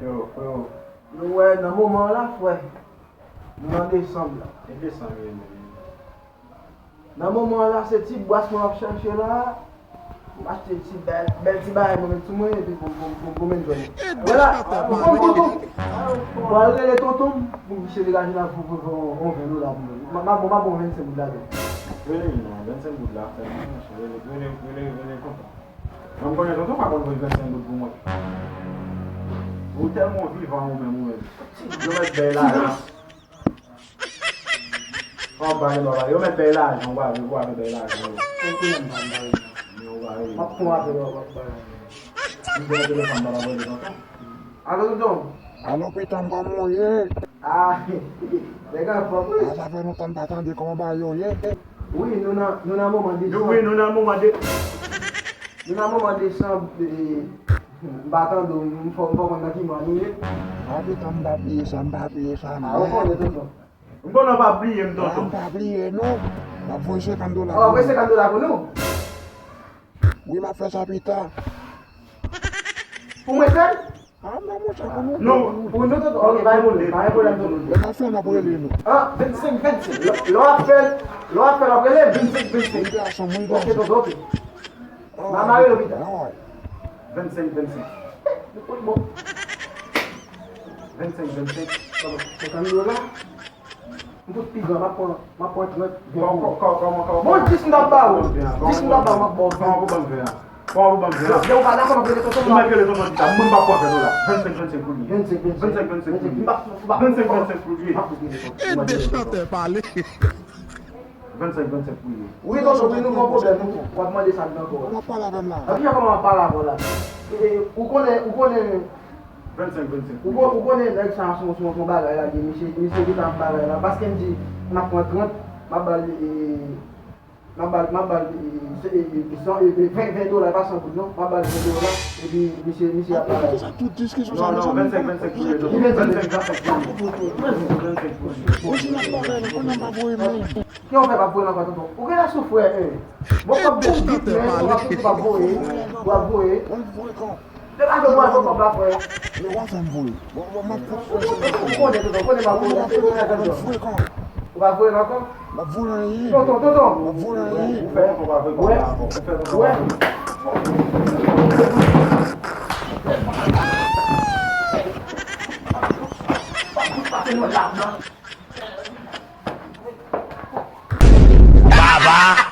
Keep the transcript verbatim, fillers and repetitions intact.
Yo, freo. Nou wè nan moman an la, frè. Nou nan desanm la. E desanm ye menm. Nan moman an la, se ti bwas mwen ap chache la. M achte ti bèl, bèl ti bagay mwen met sou mwen, epi pou, pou, pou, pou mwen jwenn. Vwala, pou, pou, pou, pou. Mwen al rele tonton m, pou misye degaje la, pou, pou, pou, yon ven dola pou mwen. M a, m a bon, m a bon vennsenk goud la, tou. Rele li non, vennsenk goud la, fè mwen, rele, rele, rele, rele tonton. Mwen m konnen tonton pa konn voye vennsenk goud pou mwen. Ou tèlman vivan ou menm, ou menm. Yo mèt bèy lajan. Fò w pale, papa. Yo mèt bèy lajan, ou pa vle, ou pa vle bèy lajan, yo. Ou konnen m pa, m pa vle. Men ou pa vle. M ap pran apèl ou, m ap bay. M gen telefòn, papa, voye tonton. Alo, tonton. Alo, pitan, kòman w ye? Ah, nèg anfòm, wi. Ah, sa fè lontan m pa tande, kòman bagay yo ye? Wi, nou nan, nou nan moman de... Wi, nou nan moman de... Nou nan moman desanm, e, m pa tande w, m fò, m fò konn nan ki mwa nou ye. Ah, pitan, m pa bliye sa, m pa bliye sa, non. Ah, ou konnen, tonton. M konnen w pa bliye m, tonton. Ah, m pa bliye, non. M ap voye senkant dola pou nou. Oh, w ap voye senkant dola pou nou? Wi, m ap fè sa pita. Pou mwen sèl? Ah, non, monchè, pou nou. Non, pou nou tout, ok, pa gen pwoblèm, pa gen pwoblèm, tonton. Lè n ap fè, n ap rele nou. Ah, vennsenk, vennsenk. Lè, lè w ap fè, lè w ap fè, w ap rele m. Vennsenk, vennsenk. Wi, gason m, wi, gason. Ok, tonton, ok. M a mare yo pita. Vennsenk, vennsenk. Bon. Vennsenk, vennsenk. Senkant dola. M tout pi gran, m ap pran, m ap pran trant, ven pou ou. Kò-, kò-, kòman, kòman, kòman? Bon, dis m t ap ba ou. Dis m t ap ba ou, m ap ba ou ven. Kòman pou ban m ven an? Kòman pou ban m ven an? Lè ou pa dakò, m ap rele tonton m. Ou mèt rele tonton Tita. Mwen m p ap pran ven dola. Vennsenk, vennsenk pou l ye. Vennsenk, vennsenk, vennsenk, vennsenk pou l ye. M p ap, m p ap. Vennsenk, vennsenk pou l ye. M ap rele tonton. Ede chantè pale. Vennsenk, vennsenk pou l ye. Wi, tonton, wi, nou gon pwoblèm, nou, w ap mande sa k nan kò w. Kòman w ap pale avè m la? Nan ki jan kòman m ap pale avè w la? E, ou konnen, ou konnen. Vennsenk, vennsenk. Ou kon-, ou konnen nèg sa a se yon, se yon, se yon bagay la, misye, misye gentan ap bagay la. Paske m di, m ap pran trant, m ap ba l, e, m ap ba l, m ap ba l, e, se, e, e, san, e, e, ven, ven dola, e pa san goud non, m ap ba l ven dola, epi misye, misye ap bagay. Sa tout diskisyon sa. Non, non, vennsenk, vennsenk pou l ye, tonton. Vennsenk, vennsenk pou l ye. Vennsenk, vennsenk pou l ye. Ou di n ap bagay la, konnen m pa voye menm. Ki w fè p ap voye l ankò, tonton? Ou genlè sou frè, e. Bon, kòb de bit, men, w ap, w ap voye, w ap voye. Degaje w al pran kòb la, frè. Men w ap fè m voye. Bon, bon, m ap pran frè, se... Ou konnen, tonton, ou konnen m ap voye. Ou p ap voye l ankò? M ap voye anyen. Tonton, tonton. M ap voye anyen. Ou fè, ou fè, ou fè, ou fè. Baba